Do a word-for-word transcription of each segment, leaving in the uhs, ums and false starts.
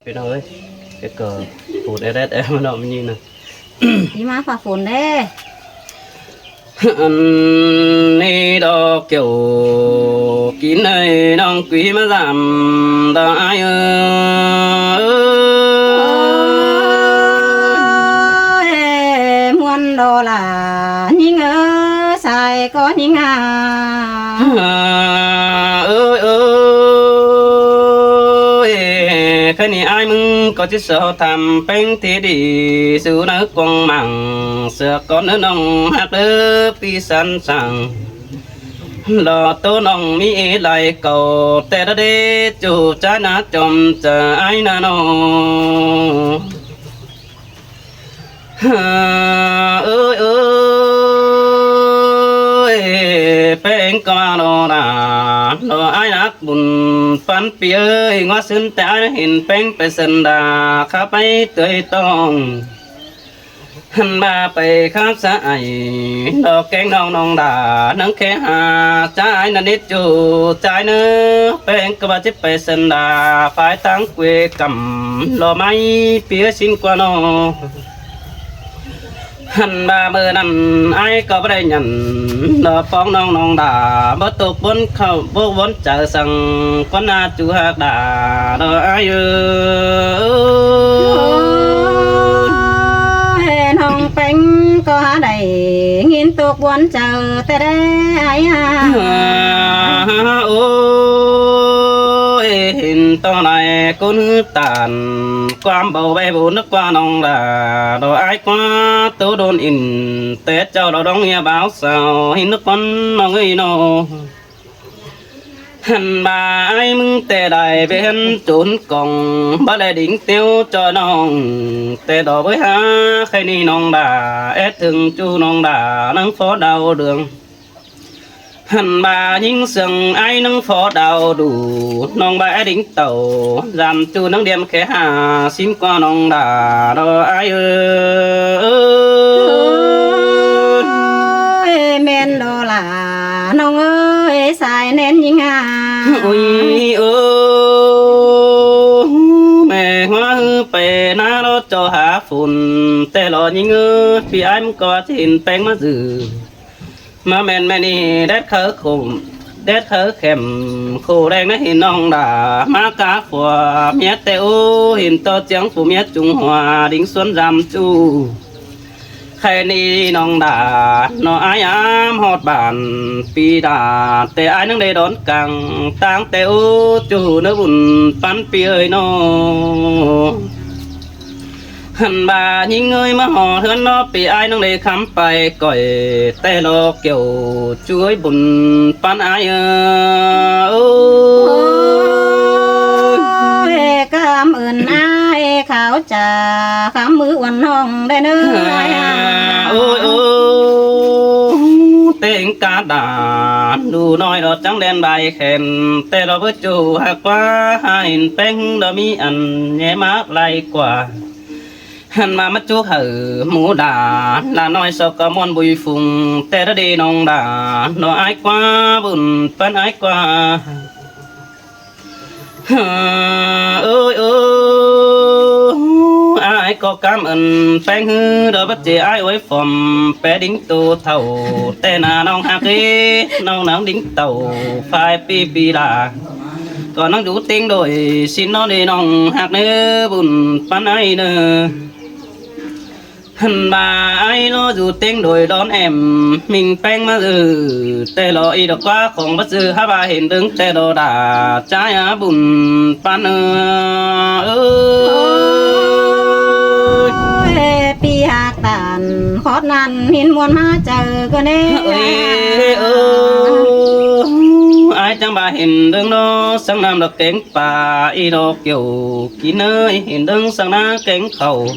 Pí ꞌnọng ới, cái cờ phun ét ét em ꞌnọng ꞌmí ꞌnị ꞌnớ. Đi má phả phun đê. Ăn ꞌnị đo kiêu kin ơi ꞌnọng ꞌquí ꞌmá dăm đo ai ơi. Ôi, muôn đô la ꞌnhính ơi, sai có ꞌnhính à. Ơi ơi, cái ꞌnị ai ꞌmứng ꞌcọ ꞌchí so tham ꞌpéng thi đi su ꞌnớ cuông mảng sửa con ꞌnớ ꞌnọng ꞌhặc đớ ꞌpi sẵn sàng. Lo ꞌtố ꞌnọng ꞌmí ế lai cầu té đa đế chu ꞌchái ná chom chả ai ná ꞌnọ. Ơi ơi, ꞌpéng ꞌcọ lo đa lo ai nắc bun ꞌpắn ꞌpi ơi, ꞌngoá sưn té ai hên ꞌpéng pay sân đa khắp ꞌmí tưới tong. Hăn ꞌva pay khắp xã ai lo kéng ꞌnọng ꞌnọng đa nắng khé ha, ꞌchá ai ná nít chu ꞌchái ꞌnớ, ꞌpéng ꞌcọ ꞌva chếp pay sân đa phái táng quê cắm lo ꞌmí ꞌpi ơi sính ꞌquá ꞌnọ. Hăn ꞌva ꞌmự ꞌnặn ai ꞌcọ báu đảy nhẳn lo ꞌpóng ꞌnọng ꞌnọng đa báu tốc ꞌvốn khảu báu ꞌvốn chaư săng ꞌquá ꞌna chu ꞌhặc đa lo ai ơi. Ôi, ꞌnọng ꞌpéng ꞌcọ hả đảy ꞌnghín tốc ꞌvốn chaư té đé ai à. Ôi, hên ꞌto lai ꞌcốn hứ tản ꞌquám báu ꞌvạy báu nắc ꞌquá ꞌnọng đa lo ai ꞌquá ꞌtố đôn in té chảu lo đóng ꞌnhá báo sao hên nắc ꞌquán ꞌnọng ơi ꞌnọ. Hăn ꞌva ai ꞌmứng té đảy ꞌvạy hăn chốn cỏng báu đảy đính téo ꞌchoi ꞌnọng té đo bới hả khay ꞌnị ꞌnọng đa é thưng chu ꞌnọng đa nắng phó đao đường. Hăn ꞌva ꞌnhính sương ai nắng phó đao đủ ꞌnọng ꞌva é đính tàu dăm chu nắng điêm khé ha sính ꞌquá ꞌnọng đa lo ai ơi. Ôi, ꞌmen đô la ꞌnọng ơi, sai ꞌnén ꞌnhính à. Ôi ơ, ꞌme ꞌhua hứ pay ꞌná lo ꞌchọ hả phun té lo ꞌnhính ơi, ꞌpi ai ꞌmứng ꞌcọ ꞌchí hên ꞌpéng ꞌmá dư. ꞌMá ꞌmen ꞌme ꞌnị đét kháư khủng, đét kháư khẻm khổ đen ꞌnớ hên ꞌnọng đa ꞌmá cá phua ꞌmía té ú hên ꞌto ꞌchiếng phủ ꞌmía chung hua đính suốn dăm chu. Khay ꞌnị ꞌnọng đa ꞌnọ ai ꞌám ꞌhọt bản ꞌpi đa té ai nắng đê đón căng táng té ú chu ꞌnớ bun ꞌpắn ꞌpi ơi ꞌnọ. Hăn ꞌva ꞌnhính ơi ꞌmá ꞌhọt ꞌhướn ꞌnọ ꞌpi ai ꞌnọng đảy khắm pay ꞌcọi té lo kiêu chu ơi bun ꞌpắn ai ơi. Ôi, cảm ơn ai kháo trà khắm ꞌmứ uôn ꞌnọng đé ꞌnớ ai à. Ôi ôi, té ꞌnhính cá đa đủ ꞌnọi lo chắng đen bài khen té lo báu chu ꞌhặc ꞌquá hên ꞌpéng lo ꞌmí ăn nhé mák lai ꞌquá. Hăn ꞌva ꞌmá chuốp hảư mú đa, đa ꞌnọi so ꞌcọ ꞌmuôn bui phung, té đa đi ꞌnọng đa, ꞌnọ ai ꞌquá bun ꞌpắn ai ꞌquá. Ơi ơi, ai ꞌcọ cảm ơn ꞌpéng ꞌhứ, đo báu ꞌchí ai uối phom, pé đính tô thảu, té ꞌna ꞌnọng ꞌhặc ế, ꞌnọng nắng đính tảu, phai pi pi đa. ꞌCọ ꞌnọng dú ꞌtếng đôi, sính ꞌnọ đi ꞌnọng ꞌhặc ꞌnớ, bun ꞌpắn ai ꞌnớ. Hăn ꞌva ai ꞌlọ dú ꞌtếng đôi đón em, ꞌminh ꞌpéng ꞌmá dư, té lo ꞌnị đa ꞌquá khong báu dư, hák ꞌva hên ꞌlớng té lo đa, ꞌchái á bun ꞌpắn ơi. Ôi, pi ꞌhặc tản, khót ꞌnặn hên ꞌmuôn ꞌmá chaư ꞌcọ ꞌnê. Ơi, ơi, ai chắng ꞌva hên ꞌlớng ꞌnọ, sáng năm đa kéng pả, ꞌnị đa kiêu kin ơi, hên ꞌlớng sáng ꞌna kéng khảu.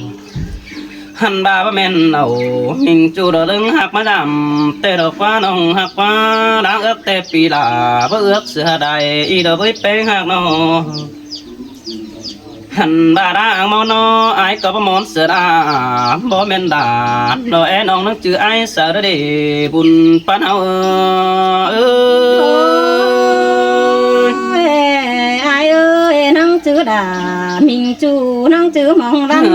Hăn ꞌva báu ꞌmen ꞌnọ, ꞌminh ꞌchu đa ꞌlớng ꞌhặc ꞌmá dăm, té đa ꞌquá ꞌnọng ꞌhặc ꞌquá, đáng ước té pi đa, báu ước sửa đảy, ꞌnị đa bới ꞌpéng ꞌhặc ꞌnọ. Hăn ꞌva đa áng ꞌmón ꞌnọ, ai ꞌcọ báu ꞌmón sửa đa, báu ꞌmen đa, ꞌnọ é ꞌnọng ꞌnắng chứ ai sửa đa đi, bun ꞌpắn ꞌháu ơi. Ôi, ai ơi, ꞌnắng chứ Đa minh ꞌchu ꞌnăng ꞌchư mong lăm.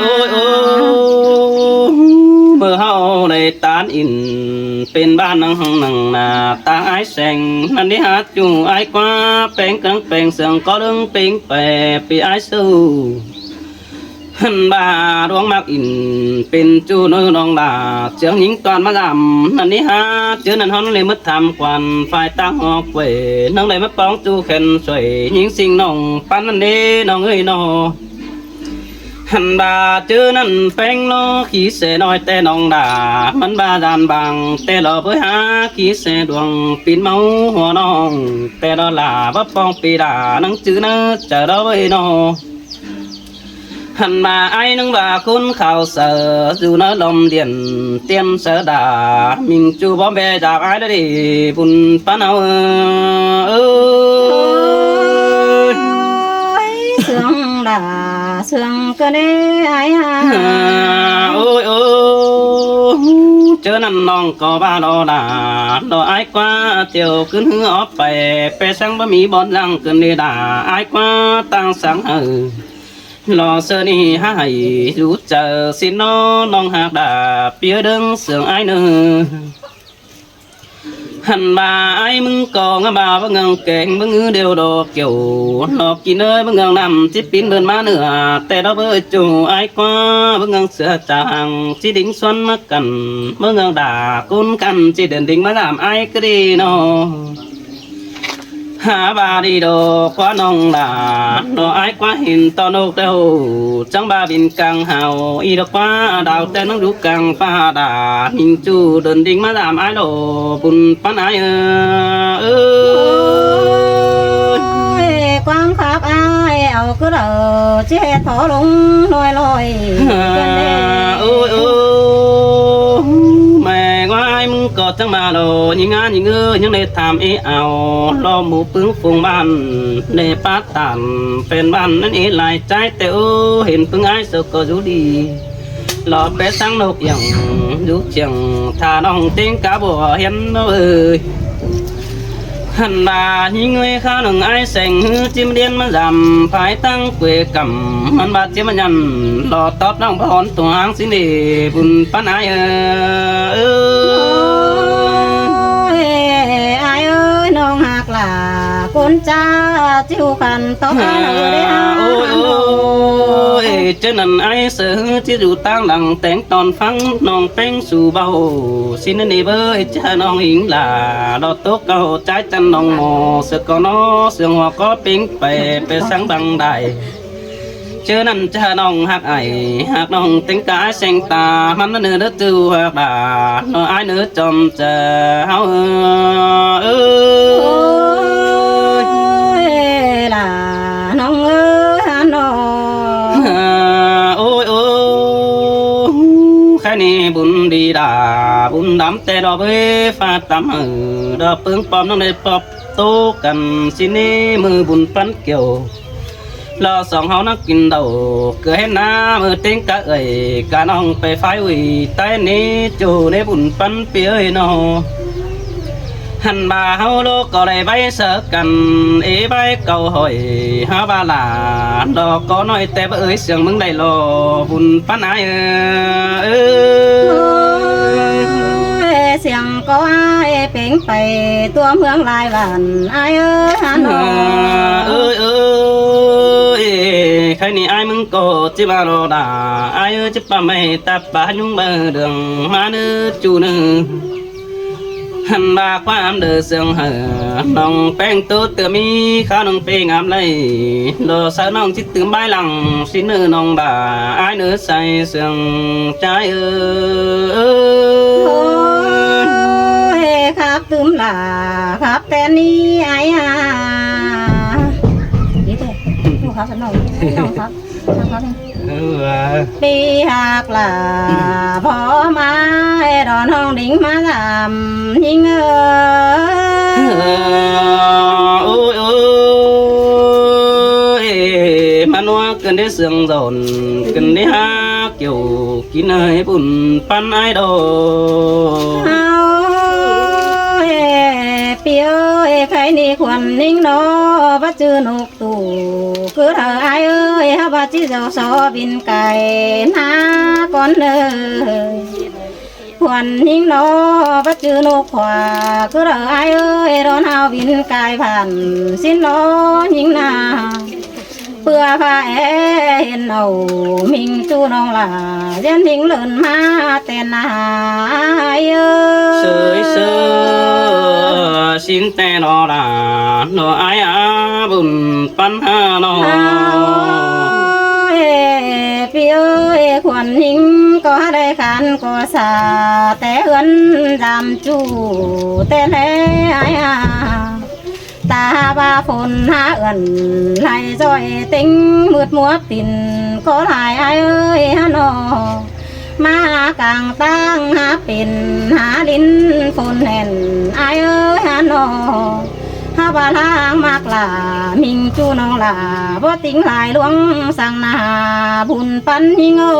Ôi ôi, ꞌmự ꞌháu đảy tán in pên ꞌván ꞌnăng hăng ꞌnăng nả ꞌtáng ải seng ꞌnặn đi hák ꞌchu ải ꞌquá, peng căng peng sương ꞌcọ ꞌlớng peng pè pì ải su. Hăn ꞌva ꞌluống ꞌmặc in pên ꞌchu ꞌnọi ꞌnọng đa, ꞌchương ꞌnhính ꞌtọn ꞌmá dăm ꞌnặn đi hák. ꞌChớ ꞌnặn ꞌháu ꞌnăng đảy ꞌmá tham quan phái ꞌtáng ꞌhọt quê, ꞌnăng đảy ꞌmá ꞌpóng ꞌchu khen suối ꞌnhính ꞌsịn ꞌnọng ꞌpắn ꞌnặn đé ꞌnọng ơi ꞌnọ. Hăn ꞌva ꞌchớ ꞌnặn peng lo khí se ꞌnọi ꞌtẹ ꞌnọng đa, ꞌmắn ꞌva dan bang ꞌtẹ lo bới hák khí se đuông pin ꞌmáu ꞌhua ꞌnọng ꞌtẹ lo lả báu ꞌpóng pì đa ꞌnăng ꞌchư ꞌnớ chaư lo bới ꞌnọ. Hăn ꞌva ải ꞌnưng ꞌva khốn kháo saư, dú ꞌnớ lom điên tiên saư đa, minh ꞌchu bom be dạp ải đa đi bun ꞌpắn ꞌháu ơi. Ôi, sương đa, sương ꞌcơ đé ải à. Ôi ôi, ꞌchớ ꞌnặn ꞌnọng ꞌcọ ꞌva lo đa, lo ải ꞌquá ꞌtiếu ꞌcứn ꞌhứ óp pay, pé săng báu ꞌmí bón lăng ꞌcứn đi đa, ải ꞌquá ꞌtáng săng hảư. Lo sơ ꞌnị hák hảy dú chaư ꞌsịn ꞌnọ ꞌnọng ꞌhặc đa, pía ꞌlớng sương ải ꞌnớ. Hăn ꞌva ải ꞌmứng ꞌcọ ꞌngá ꞌva báu ngăng keng báu ngư điêu đo kiêu, lo kin ơi báu ngăng năm ꞌchí pín bươn ꞌmá ꞌnưa, ꞌtẹ lo bới ꞌchu ải ꞌquá báu ngăng sửa chả hăng ꞌchí đính xuăn ꞌmá căn, báu ngăng đa cốn căn ꞌchí đen đính ꞌmá dăm ải ꞌcứ đi ꞌnọ. Hák ꞌva đi đo ꞌquá ꞌnọng đa, ꞌnọ ải ꞌquá hên ꞌto ꞌnộc đeo, chắng ꞌva bỉn cang hao, ꞌí đo ꞌquá đao ꞌtẹ ꞌnăng dú cang pá đa, minh ꞌchu đen đính ꞌmá dăm ải lo bun ꞌpắn ải ơi. Ôi, quang khắp ải au ꞌcứ đaư, ꞌchí hét thó lông loi loi. Ôi ôi, ꞌme ꞌngoái ꞌmứng ꞌcọ chắng ꞌva lo, ꞌnhính ꞌngá ꞌnhính ơi, ꞌnhính đảy tham ế au, lo mú ꞌpứng phung ꞌván, đảy pá tản pên ꞌván ꞌnặn ế lai ꞌchái ꞌtẹ ơ, hên ꞌpứng ải saư ꞌcọ dú đi. Lo pé săng ꞌnộc yẳng dú chiêng, thả ꞌnọng ꞌtếng cá bua hiến ꞌnớ ơi. Hăn ꞌva ꞌnhính ơi kháo ꞌnưng ải seng ꞌhứ ꞌchí ꞌmá điên ꞌmá dăm phái ꞌtáng quê căm, ꞌmắn ꞌva ꞌchí ꞌmá nhẳn lo tóp ꞌnọng báu hón tuang ꞌsịn đi bun ꞌpắn ải ơi. Ôi, ải ơi, ꞌnọng ꞌhặc lả cốn ꞌchá ꞌchí ꞌhụ khăn tóp ꞌnặn ꞌnớ đé hák. Ôi ôi, ꞌchớ ꞌnặn ải saư ꞌchí dú ꞌtáng lăng téng ꞌtọn ꞌphắng ꞌnọng peng su báu. ꞌSịn ꞌnị bới ꞌchá ꞌnọng ꞌhính lả, lo tốc cáu ꞌchái chăn ꞌnọng ꞌmo, sương ꞌcọ ꞌnọ sương ꞌhua ꞌcọ peng pay, pay săng bang đảy. ꞌChớ ꞌnặn ꞌchá ꞌnọng ꞌhặc ải, ꞌhặc ꞌnọng téng cá ải seng ta, ꞌmắn ꞌnớ ꞌnớ ꞌchư ꞌhặc đa, ꞌnọ ải ꞌnớ chom chaư ꞌháu ơi. Ôi, lả ꞌnọng ơi, hả ꞌnọng. Ôi ôi, khái ꞌnị bun đi đa, bun đăm ꞌtẹ lo bới pha tắm hảư, lo ꞌpứng pom ꞌnọng đảy pop tô căn ꞌsịn ꞌnị ꞌmự bun ꞌpắn kiêu. Lo song ꞌháu ꞌnăng kin đaư, ꞌcọ hên ꞌná ꞌmự ꞌtếng cá ơi, cá ꞌnọng pay phái ui, ꞌtái ꞌnị ꞌchu ꞌnị bun ꞌpắn pí ơi ꞌnọ. Hăn ꞌva ꞌháu lo ꞌcọ đảy ꞌvạy saư căn, ê ꞌvạy cáu hỏi, hák ꞌva lả, lo ꞌcọ ꞌnọi ꞌtẹ báu ơi sương ꞌmứng đảy lo bun ꞌpắn ải ơi. Ôi, sương ꞌcọ ải peng pay tua ꞌmướng lai bản ải ơi, hả ꞌnọng. Ơi ơi, khái ꞌnị ải ꞌmứng ꞌcọ ꞌchí ꞌva lo đa, ải ơi ꞌchí pá ꞌmạy ta pá ꞌnhúng báu đường ꞌmá ꞌnớ ꞌchu ꞌnớ. Hăn ꞌva ꞌquám đaư sương hảư, ꞌnọng peng tô tưa ꞌmí kháo ꞌnọng peng ám đảy, lo saư ꞌnọng ꞌchí tứm bái lăng ꞌsịn ꞌnớ ꞌnọng đa, ải ꞌnớ sai sương ꞌchái ơi. Ôi, khắp tứm lả, khắp ꞌtẹ ꞌnị ải à. Đi ꞌtẹ, ꞌnọng khắp sân ꞌnọng, ꞌnọng khắp, ꞌnọng khắp đi. Pi hák lả bó ꞌmá, ê đón hong đính ꞌmá dăm ꞌnhính ơi. Ôi ôi, ꞌmá ꞌnua ꞌcứn đé sương dọn, ꞌcứn đé hák kiêu kin ơi bun ꞌpắn ải đô. Ôi, ꞌPi ơi, khay ꞌnị khuôn ꞌnhính ꞌnọ báu ꞌchư ꞌnộc tủ, cứ đaư ải ơi, hák báu ꞌchí dau so bin cai ꞌná cón ơi. Khuôn ꞌnhính ꞌnọ báu ꞌchư ꞌnộc khua, cứ đaư ải ơi, đón hao bin cai bản sín ꞌnọ ꞌnhính ꞌna. ꞌPưa ꞌva é hên au ꞌminh ꞌchu ꞌnọng lả, ꞌdiến ꞌnhính lươn ꞌmá ꞌtẹn ải ơi. ꞌSới ꞌsớ sín ꞌtẹ ꞌnọ lả, ꞌnọ ải a bun ꞌpắn ha ꞌnọ. Ơi, ꞌpi ơi, khuôn ꞌnhính ꞌcọ đảy khan ꞌcọ sa, té ꞌhướn dăm ꞌchu ꞌtẹ ꞌlé ải a. Ta ꞌva phôn hák ưn lai ꞌdọn têng ꞌmựt ꞌmua pin ꞌcọ lai ải ơi hák ꞌnọ. ꞌMá cang ꞌtáng hák pên hák đin phôn hên ải ơi hák ꞌnọ. Hák ꞌva ꞌláng ꞌmặc lả ꞌminh ꞌchu ꞌnọng lả, báu ꞌtếng lai ꞌluống săng ꞌna bun ꞌpắn ꞌnhính ơi.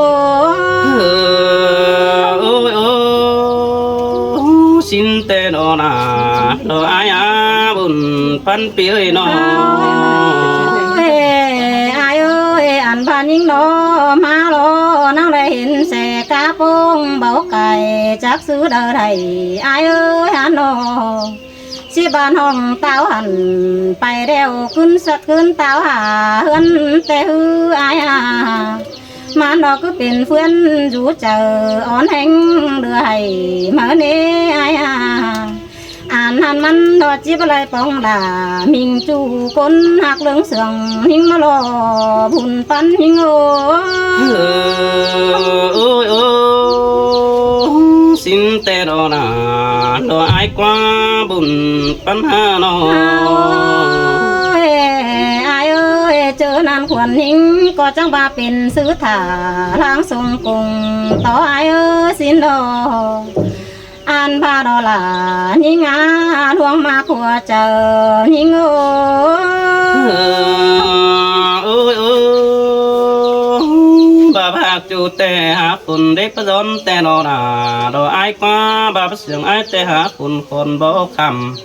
Ôi ôi, sín ꞌtẹ ꞌnọ lả, ꞌnọ ải a bun ꞌpắn ꞌpi ơi ꞌnọ. Ơi, ải ơi, ăn ꞌva ꞌnhính ꞌnọ ꞌmá lo, ꞌnăng đảy hên se cá ꞌpông báu cai, chắc ꞌsứ đaư đảy ải ơi hák ꞌnọ. ꞌChí ꞌva ꞌnọng táo hẳn pay đeo, ꞌcứn sắt ꞌcứn táo hả ꞌhướn ꞌtẹ ꞌhứ ải a. ꞌMắn ꞌnọ cứ pên ꞌphướn dú chaư, ón ꞌhéng đưa hảy máư ꞌnê ải a. Ăn hẳn ꞌmắn ꞌnọ ꞌchí báu lai póng đả, ꞌminh ꞌchu ꞌcốn ꞌhặc ꞌlướng sương ꞌnhính ꞌmá lo bun ꞌpắn ꞌnhính ơi. Ôi ôi, sín ꞌtẹ ꞌnọ lả, ꞌnọ ải ꞌquá bun ꞌpắn ha ꞌnọ. Ơi, ải ơi, ꞌchớ ꞌnặn khuôn ꞌnhính ꞌcọ chắng ꞌva pên ꞌsứ thả ꞌláng sông cung tó ải ơi sín ꞌnọ. Ăn ꞌva ꞌnọ lả ꞌnhính a, ꞌluống ꞌmá khua chaư ꞌnhính ơi. Ôi ôi, ꞌva ꞌva ꞌchu ꞌtẹ hák phôn đé ꞌpá dón ꞌtẹ ꞌnọ lả, ꞌnọ ải ꞌquá ꞌva ꞌpá sương ải ꞌtẹ hák phôn khôn báu khăm.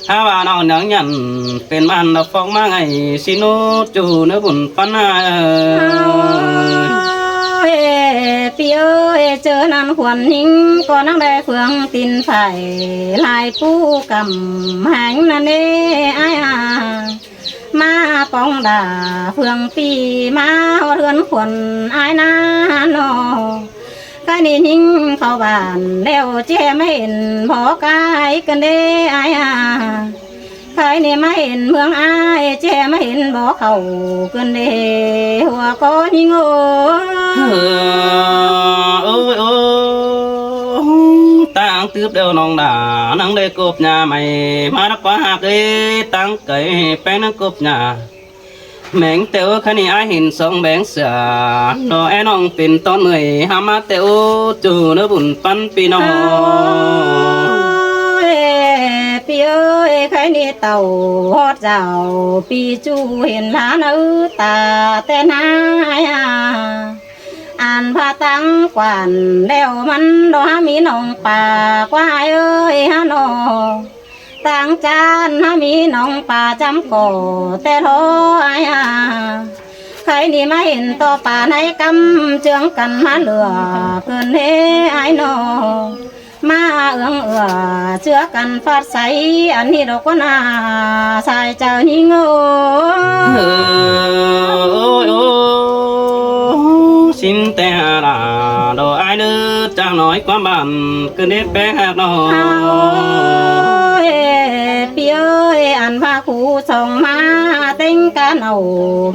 Hák ꞌva ꞌnọng ꞌnhắng nhẳn pên ꞌmắn ꞌnọ phóng ꞌmá ngay, sín ꞌnụ ꞌchu ꞌnớ bun ꞌpắn ha ơi. Ơi, ꞌpi ơi, ꞌchớ ꞌnặn khuôn ꞌnhính ꞌcọ ꞌnăng đảy phướng tin phải lai pú căm hẻng ꞌnặn ꞌnê ải a. ꞌMá póng đả phướng ꞌpi ꞌmá ꞌhọt ꞌhướn khuôn ải ꞌna ꞌnọ. Khay ꞌnị ꞌnhính khảu bản ꞌlẹo ꞌchí ꞌhế ꞌmá hên bók ải ꞌcơn đê ải a. Khay ꞌnị ꞌmá hên ꞌmướng ải ꞌchí ꞌhế ꞌmá hên bók khảu ꞌcơn đê hua ꞌcọ ꞌnhính ơi. Ôi ôi, ꞌtáng tứp đeo ꞌnọng đả ꞌnăng đảy cộp nhả mảy, ꞌmá ꞌnạ ꞌquá ꞌhặc ới ꞌtáng cay ꞌpéng ꞌnăng cộp nhả. Méng ꞌtẹ ꞌới, khay ꞌnị ải hên song béng sửa, ꞌnọ é ꞌnọng pên ꞌtọn ꞌmưởi, hák ꞌmá ꞌtẹ ꞌới ꞌchu ꞌnớ bun ꞌpắn ꞌpi ꞌnọng. Ơi, ꞌpi ơi, khay ꞌnị tảu ꞌhọt dảo ꞌpi ꞌchu hên ꞌlán ư ta ꞌtẹ ꞌna ải a. Ăn ꞌva ꞌtáng quản ꞌlẹo ꞌmắn ꞌnọ hák ꞌmí ꞌnọng pả ꞌquá ải ơi hák ꞌnọ. ꞌTáng ꞌchán hák ꞌmí ꞌnọng pả chăm ꞌcọ ꞌtẹ ꞌló ải a. Khay ꞌnị ꞌmá hên ꞌto pả ꞌnị ꞌcắm ꞌchương căn ꞌmá lửa ꞌcơn ꞌnê ải ꞌnọ. ꞌMá ương ửa ꞌchưa căn phát sáy ăn ꞌnị độc ꞌquá ꞌna sai chaư ꞌnhính ơi. Ôi ôi, sín ꞌtẹ lả, ꞌnọ ải ꞌnớ chắng ꞌnọi ꞌquám bản ꞌcơn đế ꞌpéng ꞌhặc ꞌnọ. Ơi, ꞌpi ơi, ăn ꞌva khu song ꞌmá têng căn au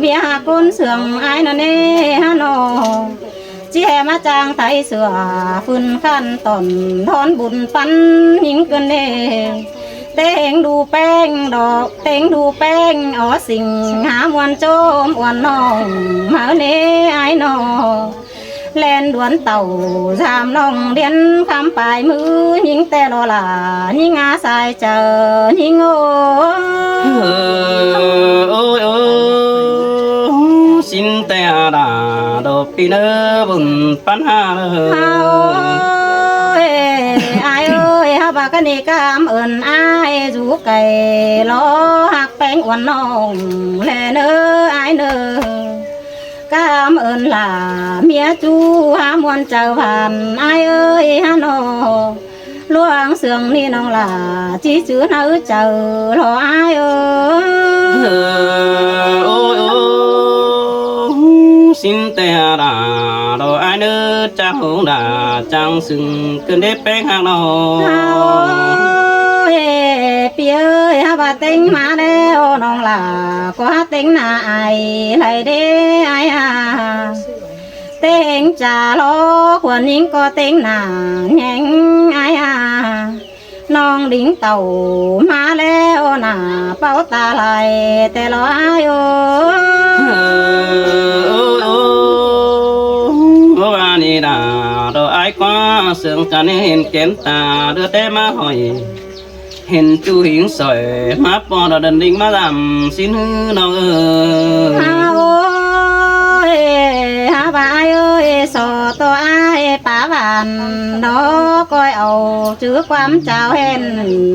ꞌviạk ꞌcốn sương ải ꞌnặn ꞌnê hák ꞌnọ. ꞌChí ꞌhế ꞌmá chang thái sửa phưn khăn tỏn đón bun ꞌpắn ꞌnhính ꞌcơn ꞌnê. Têng đu ꞌpéng đỏ, têng đu ꞌpéng ó sing hák ꞌmuôn ꞌchốm ꞌuôn ꞌnọng máư ꞌnê ải ꞌnọ. ꞌLen đuôn tảu dăm ꞌnọng điên khắm pay ꞌmứ ꞌnhính ꞌtẹ ꞌló lả ꞌnhính a sai chaư ꞌnhính ơi. Ôi ôi, sín ꞌtẹ lả, độc ꞌpi ꞌnớ bun ꞌpắn ha ơi. Ơi, ải ơi, hák ꞌva Căn ꞌnị cảm ơn ải dú cay lo ꞌhặc ꞌpéng uôn ꞌnọng ꞌlẹ ꞌnớ ải ꞌnớ. Cảm ơn lả ꞌmía ꞌchu hák ꞌmuôn chaư ꞌván ải ơi hák ꞌnọ. ꞌLuống sương ꞌnị ꞌnọng lả ꞌchí chứ ꞌnớ chaư lo ải ơi. Ôi, ôi, ôi, sính ꞌtẹ lả, đỏ ải ꞌnớ, chắng hống lả, chắng sưng, ꞌcứn đế ꞌpéng ꞌhặc ꞌnọ. Ôi, ꞌpi ơi, hák ꞌva ꞌtếng ꞌmá ꞌlẹo ꞌnọng lả, ꞌcọ ꞌtếng nả ải, lai đế ải a. ꞌTếng chả lo, khuôn ꞌnhính ꞌcọ ꞌtếng nả, ꞌnhắng ải a. ꞌNọng đính tảu ꞌmá ꞌlẹo nả, páo ta lai ꞌtẹ lo ải ơi. Ôi, ôi, ôi, ꞌva ꞌnị lả, đỏ ải ꞌquá, sương căn ꞌnị hên kén ta, đưa té ꞌmá hỏi. Hên ꞌchu hính sỏi, ꞌmá ꞌpo đỏ đần đính ꞌmá dăm, sính ꞌhứ ꞌnọng ơi. Hák ơi, hák ꞌva ải ơi, so ꞌtố ải pá ꞌván, đỏ ꞌcoi au, chứ ꞌquám chao hên,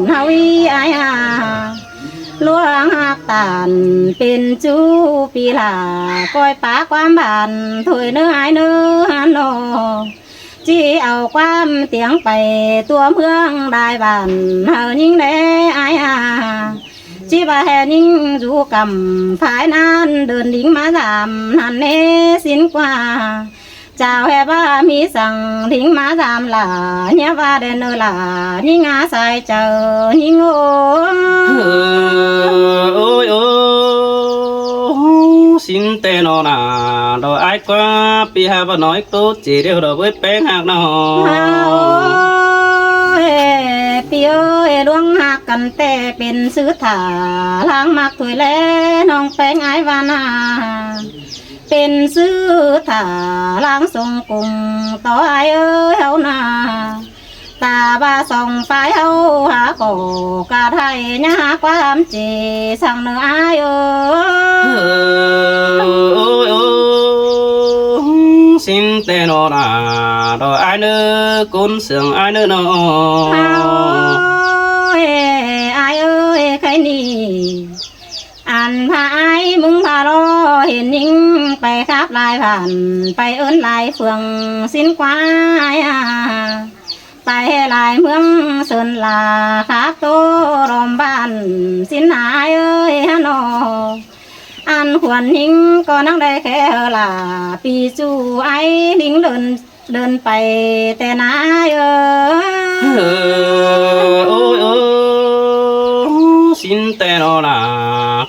ꞌháu í ải a. ꞌLuống ꞌhặc tản, pên ꞌchu ꞌpi lả, ꞌcoi pá ꞌquám ꞌván, thôi ꞌnớ ải ꞌnớ hák ꞌnọ. ꞌChí au ꞌquám tiếng pay tua ꞌmướng Đài Bản hảư ꞌnhính đé ải a. ꞌChí ꞌva ꞌhứ ꞌnhính dú căm phái ꞌnặn đơn đính ꞌmá dăm ꞌnặn ꞌnế sính ꞌquá. Chao ꞌhứ ꞌva ꞌmí săng đính ꞌmá dăm lả, ꞌnhá ꞌva đen ơ lả, ꞌnhính a sai chaư, ꞌnhính ơ. Ôi, ôi, sính ꞌtẹ ꞌnọ lả, đỏ ải ꞌquá, ꞌpi hák ꞌva nói ꞌtố chế đeo đỏ ꞌvới ꞌpéng ꞌhặc ꞌnọ. Hák ơi, ꞌpi ơi, ꞌluống ꞌhặc căn ꞌtẹ pên ꞌsứ thả, ꞌláng ꞌmặc thôi ꞌlẹ ꞌnọng ꞌpéng ải ꞌva nả. Pên ꞌsứ thả, ꞌláng sông cung, ꞌtố ải ơi ꞌháu nả. Ta ꞌva song phái ꞌháu hák ꞌcọ, cả thảy ꞌnhá hák ꞌquám chế săng ꞌnớ ải ơi. Ôi, ôi, sính ꞌtẹ ꞌnọ lả, đỏ ải ꞌnớ, ꞌcốn sương ải ꞌnớ ꞌnọ. Hák ơi, ải ơi, khay ꞌnị. Ăn ꞌva ải ꞌmứng ꞌva lo hên ꞌnhính pay khắp lai bản, pay ớn lai phường sính ꞌquá ải a. Pay lai ꞌmướng Sơn La khắp ꞌtố ꞌlom bản sính ải ơi hák ꞌnọ. Ăn khuôn ꞌnhính ꞌcọ ꞌnăng đảy khék hảư lả, ꞌpi ꞌchu ải ꞌnhính đơn đơn pay ꞌtẹ nả ải ơi. Ôi, ôi, sính ꞌtẹ ꞌnọ lả,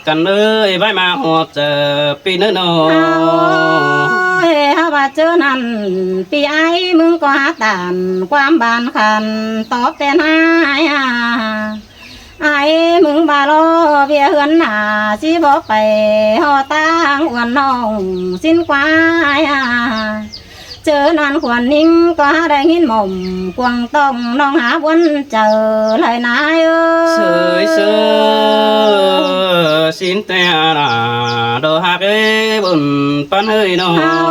căn ơi, ꞌvái ꞌmá ꞌhọt chaư ꞌpi ꞌnớ ꞌnọ. Hák ơi, hák ꞌva ꞌchớ ꞌnặn, ꞌpi ải ꞌmứng ꞌcọ hák tản ꞌquám bản khăn tóp ꞌtẹ nả ải a. Ải ꞌmứng ꞌva lo ꞌviạk ꞌhướn nả, ꞌchí bók pay ꞌhọt ꞌtáng uôn ꞌnọng sính ꞌquá ải a. ꞌChớ ꞌnặn khuôn ꞌnhính ꞌcọ hák đảy ꞌnghín mỏm cuông ꞌtóng ꞌnọng hák ꞌmuôn chaư lai nả ải ơi. Sới sới, sính ꞌtẹ lả, đỏ ꞌhặc ới, bun ꞌpắn ới ꞌnọ. Hák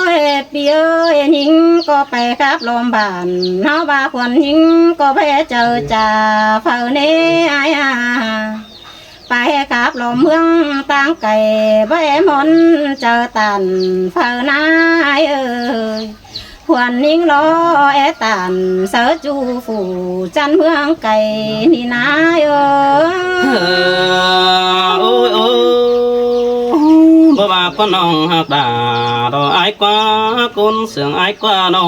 ơi, ꞌpi ơi, ꞌnhính ꞌcọ pay khắp ꞌlom bản, ꞌháu ꞌva khuôn ꞌnhính ꞌcọ pay chaư chả phaư ꞌnế ải a. Pay khắp ꞌlom ꞌmướng ꞌtáng cay, báu é ꞌmón chaư tản phaư nả ải ơi. Khuôn ꞌnhính lo é tản sáư ꞌchu phủ chăn ꞌmướng cay ꞌnị nả ải ơi. Ôi, ôi, báu ꞌva ꞌcốn ꞌnọng ꞌhặc đả, đỏ ải ꞌquá, ꞌcốn sương ải ꞌquá ꞌnọ.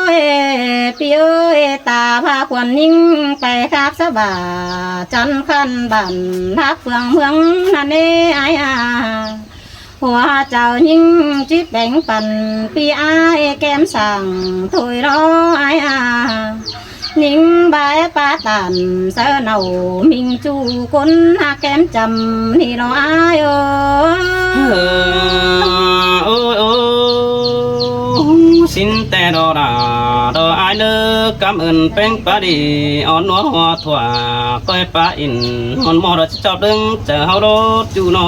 Ôi, ꞌpi ơi, ta ꞌva khuôn ꞌnhính pay khắp sa ꞌva chăn khăn bản khắp phường ꞌmướng ꞌnặn ꞌnế ải a. ꞌHua chaư ꞌnhính ꞌchí péng păn ꞌpi ải kem sảng thôi lo ải a. ꞌNhính bái pá tản sáư nảu ꞌminh ꞌchu ꞌcốn ꞌhặc kem chăm ꞌnị lo ải ơi. Ôi, ôi, sính ꞌtẹ đỏ lả, đỏ ải ꞌnớ, cảm ơn ꞌpéng pá đi, ón ꞌnua ꞌhua thua, ꞌcoi pá in, ón ꞌmo đỏ chóp đớng, chaư ꞌháu đốt ꞌchu ꞌnọ.